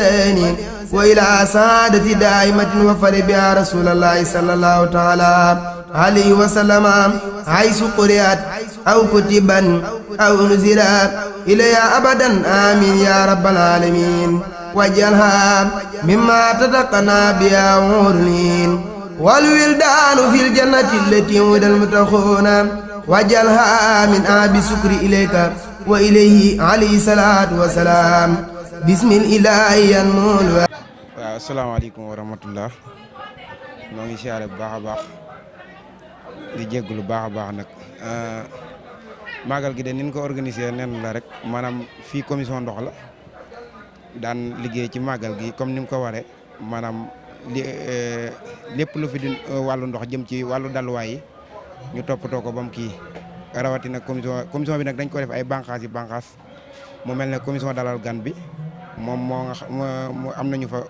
ولإحسان وإلى سعادة دائمة وفر بها رسول الله صلى الله تعالى عليه وسلم حيث قرئت أو كتبا أو نزلت إليها أبدا آمين يا رب العالمين واجعلها مما تتقنا بها عورين والولدان في الجنة التي وعد المتقون واجعلها من آب سكر إليك وإليه عليه الصلاة والسلام بسم الله ينمو. asalaamaaleykum wa rahmatullah ñoo ngi siyaare bu baax a baax di jégalu baax a baax nag màggal gi de ni ñu ko organisé nen la rek maanaam fii commission ndox la daan liggéey ci màggal gi comme ni mu ko waree maanaam lépp lu fi di wàllu ndox jëm ci wàllu dalluwaay yi ñu toppatoo ko ba mu kii rawatina commission bi nag dañ ko def ay bànqaas yi bànqaas mu mel ne commission dalal gan bi moom moo nga xam am nañu fa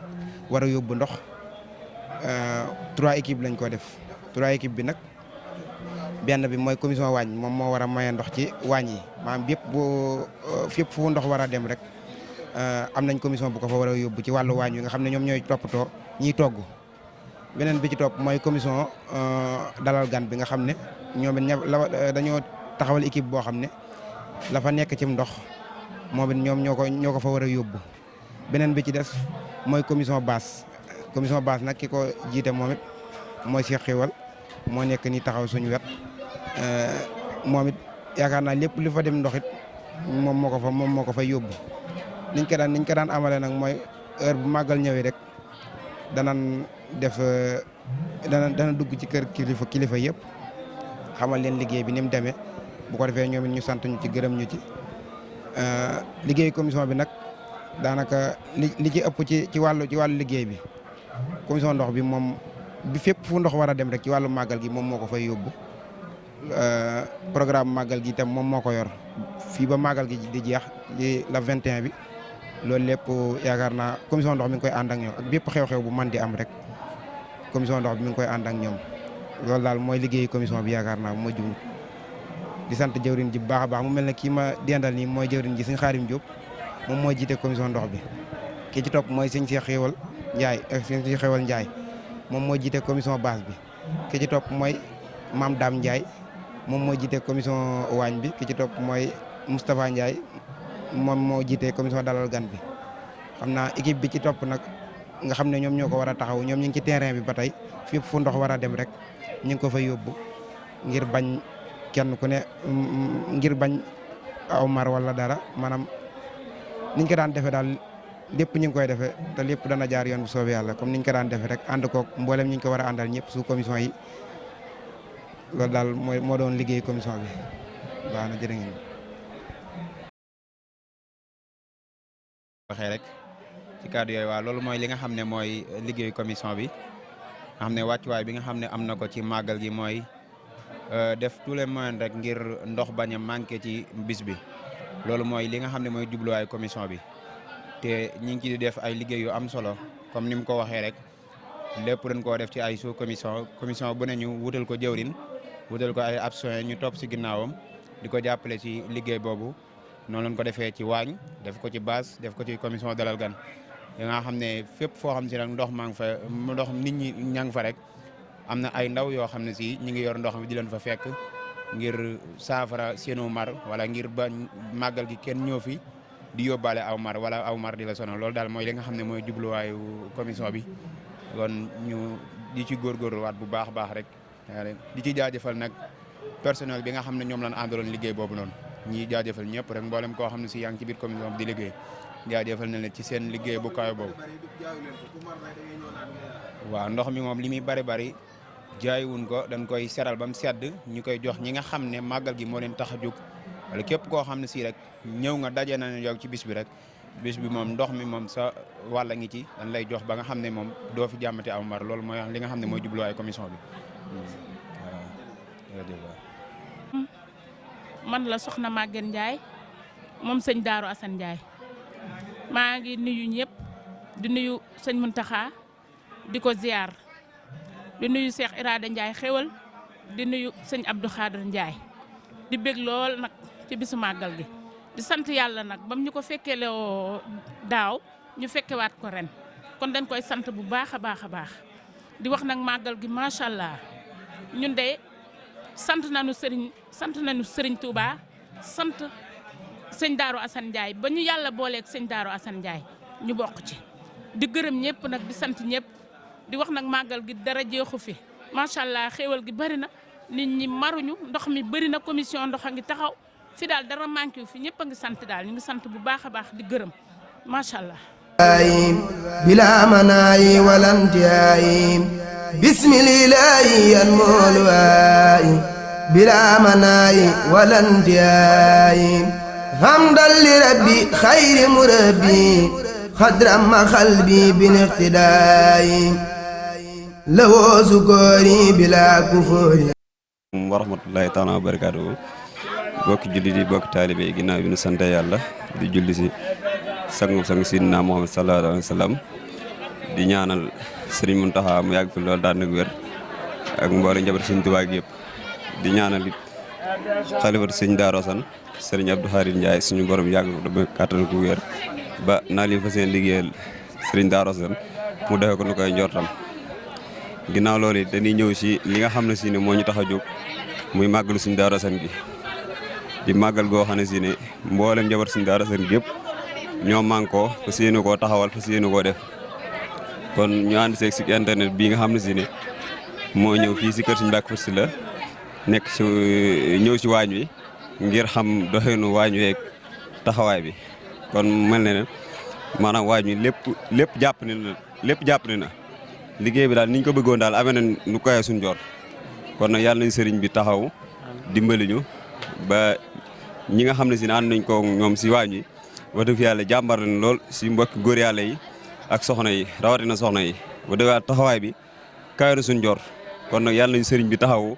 war a yóbbu ndox 3 équipes lañ ko def 3 équipes bi nag benn bi mooy commission waañ moom moo war a maye ndox ci waañ yi maanaam fépp fu ndox war a dem rek am nañ commission bu ko fa war a yóbbu ci wàllu waañ yi nga xam ne ñoom ñooy toppatoo ñiy togg. beneen bi ci topp mooy commission dalal gan bi nga xam ne ñoom it dañoo taxawal équipe boo xam ne la fa nekk ci ndox moom it ñoom ñoo ko fa war a yóbbu. beneen bi ci des mooy commission basse nag ki ko jiite moom it mooy Cheikh Xéwal moo nekk ni taxaw suñu wet moom it yaakaar naa lépp li fa dem ndox it moom moo ko fa yóbbu. niñ ko daan amale nag mooy heure bu màggal ñëwee rek danañ def dana dugg ci kër kilifa yëpp xamal leen liggéey bi ni mu demee bu ko defee ñoom it ñu sant ñu ci gërëm ñu ci liggéey commission bi nag daanaka li ci ëpp ci wàllu liggéey bi commission ndox bi moom bi fépp fu ndox war a dem rek ci wàllu màggal gi moom moo ko fay yóbbu programme màggal gi itam moom moo ko yor fii ba màggal gi di jeex di la 21 bi loolu lépp yaakaar naa commission ndox mi ngi koy ànd ak ñoom ak bépp xew-xew bu man di am rek commission ndox bi mi ngi koy ànd ak ñoom loolu daal mooy liggéeyu commission bi yaakaar naa bu ma jum di sant jëwrin ji bu baax a baax mu mel ne kii ma dendal nii mooy jëwrin ji sëñ Xaadim Diop moom mooy jiite commission ndox bi ki ci topp mooy sëñ Cheikh Xéwal Ndiaye moom mooy jiite commission base bi ki ci topp mooy Maam Dame Ndiaye moom mooy jiite commission waañ bi ki ci topp mooy Moustapha Ndiaye moom moo jiite commission dalal gan bi xam naa équipe bi ci topp nag nga xam ne ñoom ñoo ko war a taxaw ñoom ñu ngi ci terrain bi ba tey fépp fu ndox war a dem rek ñu ngi ko fa yóbbu ngir bañ kenn ku ne ngir bañ aw mar wala dara maanaam niñ ko daan defee daal lépp ñu ngi koy defee te lépp dana jaar yoon bu soobee yàlla comme niñ ko daan defee rek ànd koog mboolem ñi ñu ko war a àndal ñëpp sous commission yi loolu daal moo doon liggéey commission bi baax na jërë ngeen waxee rek ci kàddu yooyu waaw loolu mooy li nga xam ne mooy liggéeyu commission bi nga xam ne wàccuwaay bi nga xam ne am na ko ci màggal gi mooy def tous les moyens rek ngir ndox bañ a manqué ci bis bi loolu mooy li nga xam ne mooy jubluwaayu commission bi te ñi ngi ci def ay liggéey yu am solo comme ni mu ko waxee rek lépp dañ koo def ci ay sous commission bu ne ñu wutal ko jëwrin wutal ko ay absoin ñu topp si ginnaawam di ko jàppale ci liggéey boobu noonu lañ ko defee ci waañ def ko ci base def ko ci commission dalal gan yi nga xam ne fépp foo xam si nag ndox maa ngi fa ndox nit ñi ña ngi fa rek am na ay ndaw yoo xam ne si ñi ngi yor ndox mi di leen fa fekk ngir saafara seenu mar wala ngir ba màggal gi kenn ñëw fi di yóbbaale aw mar wala aw mar di la sonal loolu daal mooy li nga xam ne mooy jubluwaayu commission bi kon ñu di ci góorgóorluwaat bu baax a baax rek di ci jaajëfal nag personnel bi nga xam ne ñoom lañ àndaloon liggéey boobu noonu ñi jaajëfal ñëpp rek mboolem koo xam ne si yaa ngi ci biir commission bi di liggéey jaajëfal na leen ci seen liggéey bu kaw boobu waaw ndox mi moom li muy bari jaayuwun ko dañ koy seral ba mu sedd ñu koy jox ñi nga xam ne màggal gi moo leen tax a jóg wala képp koo xam ne si rek ñëw nga daje nañu yow ci bis bi rek bis bi moom ndox mi moom sa wàlla ngi ci dañ lay jox ba nga xam ne moom doo fi jàmmate aw mar loolu mooy li nga xam ne mooy jubluwaay commission bi waaw. man la soxna Maguette Ndiaye moom sëñ Darou Assane Ndiaye maa ngi nuyu ñëpp di nuyu sëñ Muntaxa di ko ziar di nuyu Cheikh Irada Ndiaye xéwal di nuyu sëñ Abdou Khadir Ndiaye di bég lool nag ci bisu màggal gi di sant yàlla nag bam ñu ko fekkeeloo daaw ñu fekkewaat ko ren kon dañ koy sant bu baax a baax a baax di wax nag màggal gi macha allah ñun de sant nañu Serigne Touba sant sëñ Darou Assane Ndiaye ba ñu yàlla booleeg sëñ Darou Assane Ndiaye ñu bokk ci di gërëm ñëpp nag di sant ñëpp di wax nag màggal gi dara jeexu fi macha allah xéewal gi bari na nit ñi maruñu ndox mi bari na commission ndox a ngi taxaw fi daal dara manqué wu fi ñëpp a ngi sant daal ñu ngi sant bu baax a baax di gërëm macha allah. بلا مناي ولا انتهاء بسم الله المولى بلا مناي ولا انتهاء حمدا لربي خير مربي خضرا ما قلبي بالاقتداء لو سكوري بلا كفور ورحمة الله تعالى وبركاته bokk julli di bokk taalibe yi ginnaaw bi nu sant yàlla di julli si sang Sidina Muhammad sallallahu alayhi wa sallam di ñaanal Serigne Mountakha mu yàgg fi loolu daan ak wér ak mboolem njaboot Serigne Touba gi yëpp di ñaanal it xalifatu Serigne Darou Assane Serigne Abdou Khadir Ndiaye suñu borom yàgg dama kàttan ku wér ba naa leen fa seen liggéeyal Serigne Darou Assane mu defee ko nu koy njortam ginnaaw loolu it dañuy ñëw si li nga xam ne si ne moo ñu tax a jóg muy màggalu Serigne Darou Assane gi di màggal goo xam ne si ne mboolem njaboot Serigne Darou Assane gi yëpp ñoo mànkoo fas yéene koo taxawal fas yéene koo def kon ñu ànd seeg si internet bii nga xam ne si ne moo ñëw fii si kër Serigne Mbacké Faty Sylla nekk si ñëw si waañ wi ngir xam doxeenu waañ wi ak taxawaay bi kon mel ne ne maanaam waañ wi lépp jàpp ne na liggéey bi daal ni ñu ko bëggoon daal amee na nu koy suñ jor kon nag yàlla nañ sëriñ bi taxaw dimbali ñu ba ñi nga xam ne si ne ànd nañ ko ñoom si waañ wi wax dëgg yàlla jàmbar nañ lool si mbokki góor yàlla yi ak soxna yi rawatina soxna yi wax dëgg yàlla taxawaay bi kawe na suñ jor kon nag yàlla nañ sëriñ bi taxaw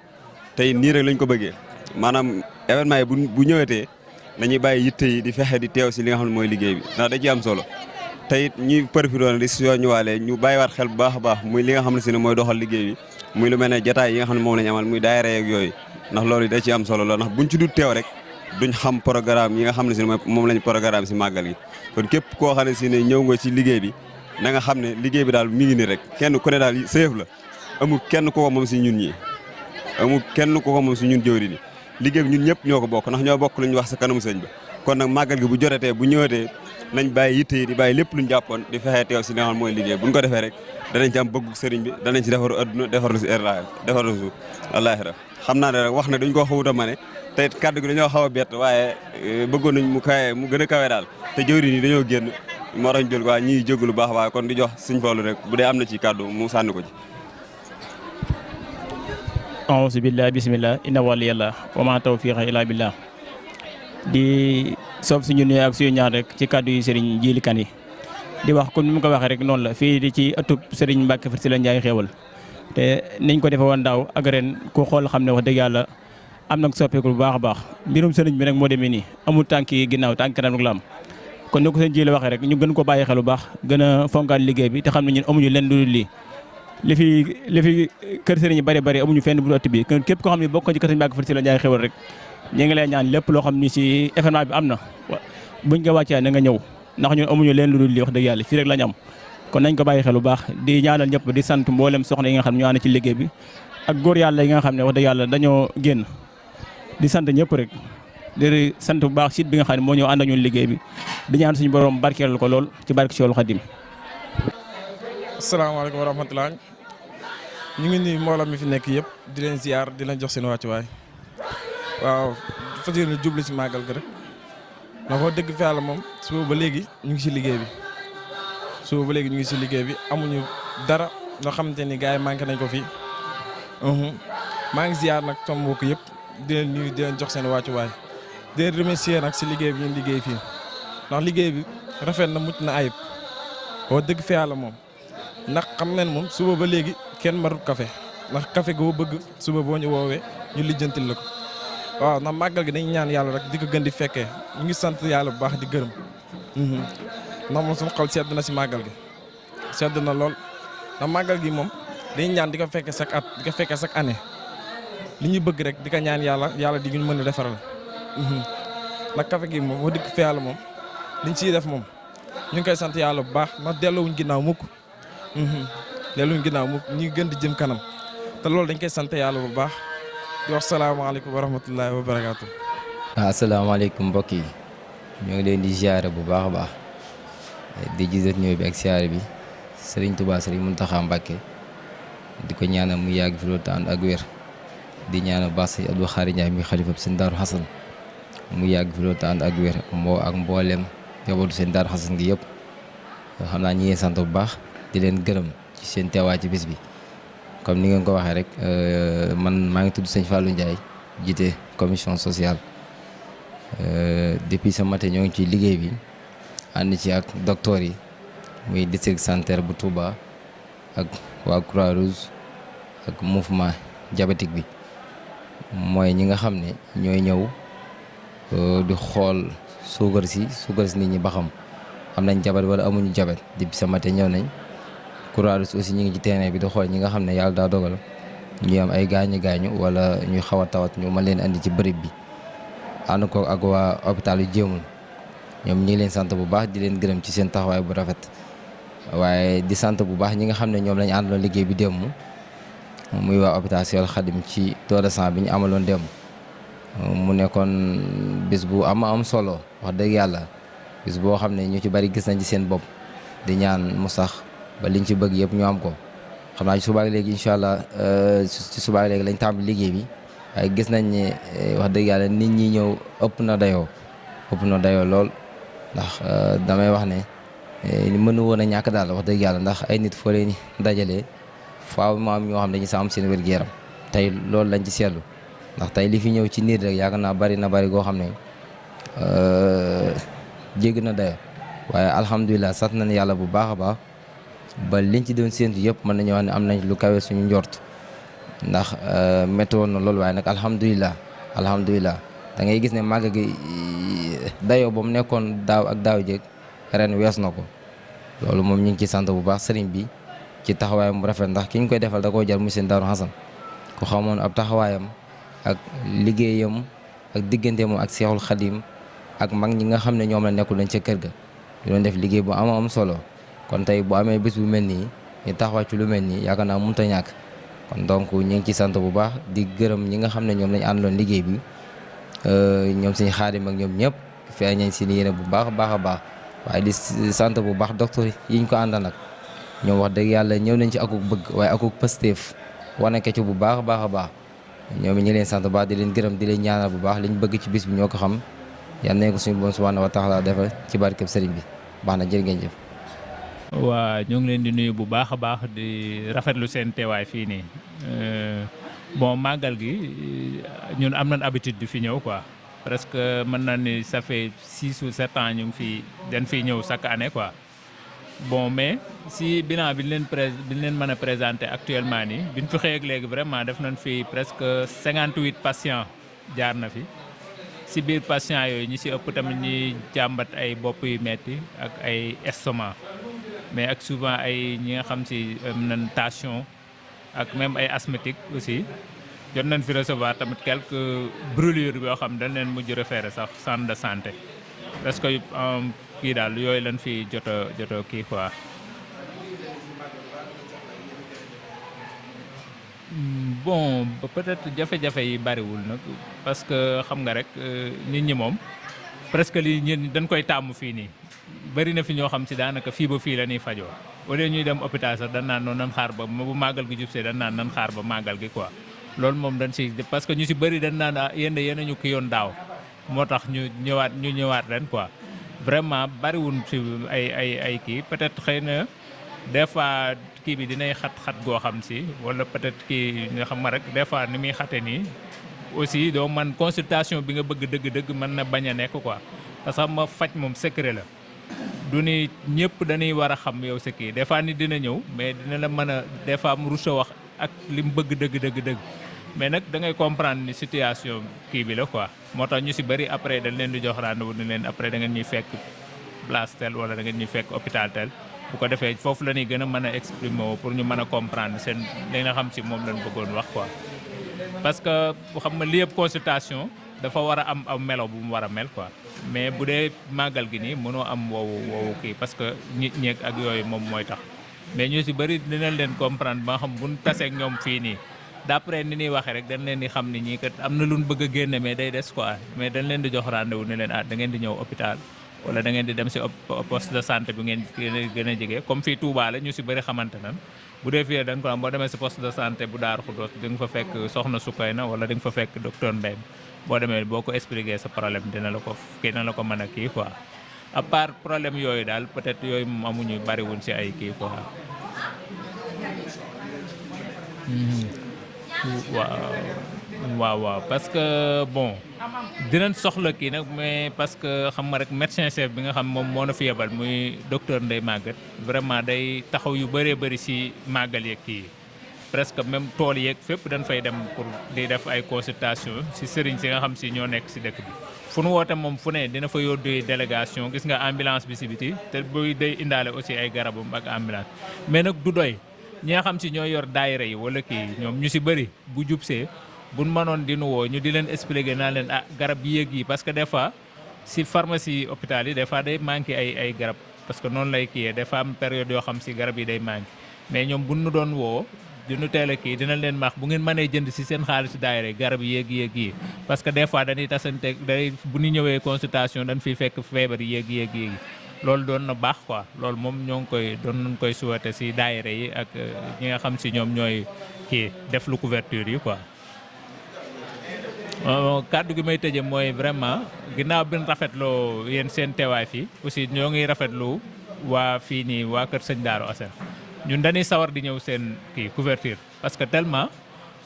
tey nii rek lañ ko bëggee maanaam événement yi bu ñëwetee dañuy bàyyi yitte yi di fexe di teew si li nga xam ne mooy liggéey bi ndax da ci am solo te it ñuy profité di si ñëwaale ñu bàyyiwaat xel bu baax a baax muy li nga xam ne si ne mooy doxal liggéey bi muy lu mel ne jataay yi nga xam ne moom lañu amal muy daayira ak yooyu ndax loolu da ci am solo la ndax buñ ci dut teew rek duñ xam programme yi nga xam ne si ne moom lañ programme si màggal gi kon képp koo xam ne si ne ñëw nga ci liggéey bi na nga xam ne liggéey bi daal mi ngi ni rek kenn ku ne daal sëyëf la amul kenn ko moom si ñun ñi amul kenn ku ko moom si ñun jëwri ni liggéey bi ñun ñëpp ñoo ko bokk ndax ñoo bokk lu ñu wax sa kanamu sëñ ba kon nag màggal gi bu jotatee bu ñëwatee nañ bàyyi yitte yi di bàyyi lépp luñ jàppoon di fexee teew si li nga xam mooy liggéey buñ ko defee rek danañ ci am bëggu sëriñ bi danañ ci defaru adduna defaru si air defaru su àllaaxira xam naa ne rek wax na dañ koo xawuta ma ne te it kàddu gi dañoo xaw a bett waaye bëggoon nañ mu gën a kawe daal te jëwri ni dañoo génn moo tax ñu jël waa ñiy jóg lu baax waaye kon di jox Sëñ Fallu rek bu dee am na ci kàddu mu sànni ko ci auzu billah bismillah inna waliyallah wa ma tawfiqa illa billah di soob suñu nuyu ak suñu ñaan rek ci kàddu yi Serigne Djily Kane yi di wax comme ni mu ko waxee rek noonu la fii di ci ëttub Serigne Mbacké Faty Sylla Ndiaye xéewal te niñ ko defee woon daaw ak ren ku xool xam ne wax dëgg yàlla am nag soppeeku bu baax a baax mbirum sëriñ bi nag moo demee nii amul tànki ginnaaw tànki kanam la am kon ni ko sëñ Djily waxee rek ñu gën ko bàyyi xel bu baax gën a fonkaat liggéey bi te xam ne ñun amuñu leen lu dul lii li fi kër sëriñ yi bari amuñu fenn bu ëtt bi képp koo xam ne bokk ci kër Serigne Mbacké Faty Sylla Ndiaye xéewal rek ñu ngi lay ñaan lépp loo xam ni si événement bi am na buñ ko wàccee na nga ñëw ndax ñun amuñu leen lu dul lii wax dëgg yàlla fii rek lañ am kon nañ ko bàyyi xel bu baax di ñaanal ñëpp di sant mboolem soxna yi nga xam ne ñoo ànd ci liggéey bi ak góor yàlla yi nga xam ne wax dëgg yàlla dañoo génn di sant ñëpp rek di sant bu baax site bi nga xam ne moo ñëw ànd ak ñun liggéey bi di ñaan suñu borom barkeel ko lool ci barke Cheikhul Khadim. asalaamaaleykum wa rahmatulah ñu ngi nuyu mbooloo mi fi nekk yëpp di leen ziar di leen jox seen wàccuwaay waaw fas yéene jublu si màggal gi rek ndax wax dëgg fi yàlla moom suba ba léegi ñu ngi si liggéey bi amuñu dara loo xamante ni gars yi manqué nañ ko fii maa ngi ziar nag sama mbokk yëpp di leen nuyu di leen jox seen wàccuwaay di leen remercier nag si liggéey bi ñu liggéey fii ndax liggéey bi rafet na mucc na ayib wax dëgg fi yàlla moom ndax xam nañ moom suba ba léegi kenn marut café ndax café goo bëgg suba boo ñu woowee ñu lijjantil la ko waaw ndax màggal gi dañuy ñaan yàlla rek di ko gën di fekkee ñu ngi sant yàlla bu baax di gërëm ndax moom suñu xol sedd na si màggal gi sedd na lool ndax màggal gi moom dañuy ñaan di ko fekkee chaque at di ko fekkee chaque année li ñuy bëgg rek di ko ñaan yàlla di ñu mën a defaral ndax café gi moom wax dëgg fa yàlla moom liñ ciy def moom ñu ngi koy sant yàlla bu baax ndax delloowuñ ginnaaw mukk delloowuñ ginnaaw mukk ñu ngi gën di jëm kanam te loolu dañ koy sant yàlla bu baax di wax salaamaaleykum wa rahmatullahi wa barakaatu. asalaamaaleykum mbokk yi ñoo ngi leen di ziare bu baax a baax di gisat ñëw bi ak ziare bi Serigne Touba Serigne Mountakha Mbacké di ko ñaanal mu yàgg fi loolu ànd ak wér di ñaanal baax Serigne Abdou Khari Ndiaye mi xalifa Serigne Darou Hassane mu yàgg fi loolu ànd ak wér ak mboolem njabootu Serigne Darou Hassane gi yëpp xam naa ñi ngeen sant bu baax di leen gërëm ci seen teewaay ci bis bi comme ni ngeen ko waxee rek man maa ngi tudd Sëñ Fallou Ndiaye jiite commission sociale depuis ce matin ñoo ngi ci liggéey bi ànd ci ak docteur yi muy district sanitaire bu Touba ak waa Croix-Rouge ak mouvement diabétique bi mooy ñi nga xam ne ñooy ñëw di xool suukar si nit ñi ba xam am nañ jabet wala amuñu jabet depuis ce matin ñëw nañ. Croix-Rouge aussi ñu ngi ci terrain bi di xool ñi nga xam ne yàlla daa dogal ñu am ay gaañu wala ñuy xaw a tawat ñu mën leen andi ci bërëb bi ànd ko ak waa hôpital yu jéemul ñoom ñi ngi leen sant bu baax di leen gërëm ci seen taxawaay bu rafet waaye di sant bu baax ñi nga xam ne ñoom lañu àndaloon liggéey bi démb muy waa hôpital Cheikhoul Khadim ci don de sang bi ñu amaloon démb mu nekkoon bis bu am solo wax dëgg yàlla bis boo xam ne ñu ci bari gis nañ ci seen bopp di ñaan mu sax ba liñ ci bëgg yëpp ñu am ko xam naa ci subaak léegi incha allah ci subaak léegi lañ tàmbali liggéey bi waaye gis nañ ne wax dëgg yàlla nit ñi ñëw ëpp na dayoo lool ndax damay wax ne mënu woon a ñàkk daal wax dëgg yàlla ndax ay nit foo leen dajalee faaw mu am ñoo xam dañu sa am seen wér-gu-yaram tey loolu lañ ci seetlu ndax tey li fi ñëw ci nit rek yaakaar naa bari goo xam ne jégg na dayoo waaye alhamdulilah sant nañ yàlla bu baax a baax ba liñ ci doon séentu yëpp mën nañu wax ne am nañ lu kawe suñu njort ndax métti woon na loolu waaye nag alhamdulilah da ngay gis ne màgg gi dayoo ba mu nekkoon daaw ak daaw jéeg ren wees na ko loolu moom ñu ngi ciy sant bu baax sëriñ bi ci taxawaayam bu rafet ndax ki ñu koy defal da koo jar mu seen Darou Hassane ku xamoon ab taxawaayam ak liggéeyam ak digganteem ak Seexul Xadim ak mag ñi nga xam ne ñoom la nekkul dañ ca kër ga di doon def liggéey bu am solo. kon tey bu amee bés bu mel nii ñu taxaw ci lu mel nii yaakaar naa mënut a ñàkk kon donc ñu ngi ci sant bu baax di gërëm ñi nga xam ne ñoom lañu àndaloon liggéey bi ñoom Sëñ Xaadim ak ñoom ñëpp feeñ nañ si yéene bu baax a baax waaye di sant bu baax docteur yi ñu ko àndal nag ñoom wax dëgg yàlla ñëw nañ ci akuk bëgg waaye akuk pësteef wane ko ci bu baax a baax ñoom ñi leen sant bu baax di leen gërëm di leen ñaanal bu baax liñ bëgg ci bis bi ñoo ko xam yal nañ ko suñu borom subhanahu wa taala defal ci barkeb sëriñ bi baax na jërë ngeen jëf. waa ñoo ngi leen di nuyu bu baax a baax di rafetlu seen teewaay fii nii bon màggal gi ñun am nañ habitude di fi ñëw quoi presque mën na ni ça fait 6 ou 7 ans ñu ngi fi dañ fiy ñëw chaque année quoi bon mais si bilan bi ñu leen mën a présenter actuellement nii biñ fi xëy ak léegi vraiment def nañ fi presque 58 patients jaar na fi si biir patients yooyu ñi si ëpp tamit ñi jàmbat ay bopp yu metti ak ay estomac mais ak souvent ay ñi nga xam si am nañ tension ak même ay asthmatique aussi jot nañ fi recevoir tamit quelques brûlures yoo xam dañ leen mujj référé sax centre de santé parce que kii daal yooyu lañ fi joto kii quoi. bon peut-être jafe-jafe yi bariwul nag parce que xam nga rek nit ñi moom presque li ñun dañ koy tàmm fii nii. bëri na fi ñoo xam si daanaka fii ba fii la ñuy fajoo au lieu ñuy dem hôpital sax dañ naan noonu nan xaar ba bu màggal gi jub see dañ naan nan xaar ba màggal gi quoi loolu moom dañ si parce que ñu si bëri dañ naan yéen ñu ki yoon daaw moo tax ñu ñëwaat ren quoi vraiment bariwul si ay kii peut-être xëy na des fois kii bi dinay xat-xat goo xam si wala peut-être kii nga xam nga rek des fois ni muy xate nii aussi doo man consultation bi nga bëgg dëgg-dëgg mën na bañ a nekk quoi parce que ma faj moom secret la du ni ñëpp dañuy war a xam yow sa kii des fois nit dina ñëw mais dina la mën a des fois mu rus a wax ak li mu bëgg dëgg mais nag da ngay comprendre ni situation kii bi la quoi moo tax ñu si bëri après dañ leen di jox rendez-vous ni leen après da ngeen ñuy fekk place tel wala da ngeen ñuy fekk hôpital tel bu ko defee foofu la ñuy gën a mën a exprimer woo pour ñu mën a comprendre seen li nga xam si moom lañ bëggoon wax quoi parce que bu xam nga li yëpp consultation dafa war a am aw melo bu mu war a mel quoi mais bu dee màggal gi nii mënoo am woowu kii parce que nit ñeeg ak yooyu moom mooy tax mais ñu si bëri dinañ leen comprendre ba nga xam buñ taseeg ñoom fii nii d'après ni ñuy waxee rek dañ leen di xam ni ñii kat am na luñ bëgg a génne mais day des quoi mais dañ leen di jox rendez-vous ne leen da ngeen di ñëw hôpital wala da ngeen di dem si poste de santé bi ngeen gën a jege comme fii Touba la ñu si bëri xamante nan bu dee fii dañ ko am boo demee si poste de santé bu Daaru Xudoos di nga fa fekk soxna Sukayna wala di nga fa fekk docteur Mbaye boo demee boo ko expliqué sa problème dina la ko mën a kii quoi à part problème yooyu daal peut-être yooyu moom amuñu bariwuñ si ay kii quoi. waaw parce que bon dinañ soxla kii nag mais parce que xam nga rek médecin chef bi nga xam moom moo na fi yebal muy docteur Ndeye Maguette vraiment day taxaw yu bëree bëri si màggal yeeg kii presque même tool yeeg fépp dañ fay dem pour di def ay consultation si sëriñ si nga xam si ñoo nekk si dëkk bi fu nu woote moom fu ne dina fa yóbbu délégation gis nga ambulance bi si biti te buy day indaale aussi ay garabam ak ambulance mais nag du doy ñi nga xam si ñoo yor daayira yi wala kii ñoom ñu si bëri bu jubsee buñ mënoon di nu woo ñu di leen expliquer naa leen garab yi yéeg yi parce que des fois si pharmacie hôpital yi des fois day manqué ay garab parce que noonu lay kiyee des fois am période yoo xam si garab yi day manqué mais ñoom buñ nu doon woo di nu teel a kii dinañ leen maax bu ngeen mënee jënd si seen xaalis daayira garab yi yéeg yi parce que des fois dañuy tasante bu ñu ñëwee consultation dañ fiy fekk feebar yi yéeg loolu doon na baax quoi loolu moom ñoo ngi koy souhaité si daayira yi ak ñi nga xam si ñoom ñooy kii def lu couverture yi quoi. Kàddu gi may tëje mooy vraiment ginnaaw bi ñu rafetloo yéen seen teewaay fii aussi ñoo ngi rafetlu waa fii nii waa Kër Sëñ Darou Assane ñun dañuy sawar di ñëw seen kii couverture parce que tellement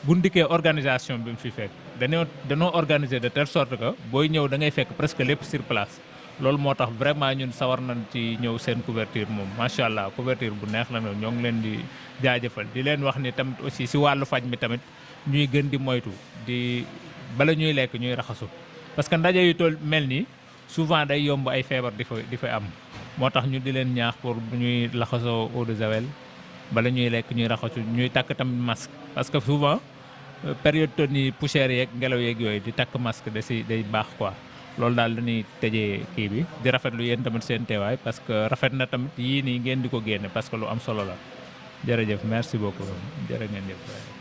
bu ndikkee organisation bi mu fi fekk dañoo organiser de telle sorte que booy ñëw da ngay fekk presque lépp sur place loolu moo tax vraiment ñun sawar nañ ci ñëw seen couverture moom macha allah couverture bu neex la ñoo ngi leen di jaajëfal di leen wax ni tamit aussi si wàllu faj mi tamit ñuy gën di moytu di bala ñuy lekk ñuy raxasu parce que ndaje yu toll mel nii souvent day yomb ay feebar di fa am moo tax ñu di leen ñaax pour ñuy laxasoo eau de javel bala ñuy lekk ñuy raxasu ñuy takk tamit masque parce que souvent période toll nii poussière yeeg ngelaw yeeg yooyu di takk masque day baax quoi loolu daal dañuy tëjee kii bi di rafetlu yéen tamit seen teewaay parce que rafet na tamit yii nii ngeen di ko génne parce que lu am solo la jërëjëf merci beaucoup jërë ngeen jëf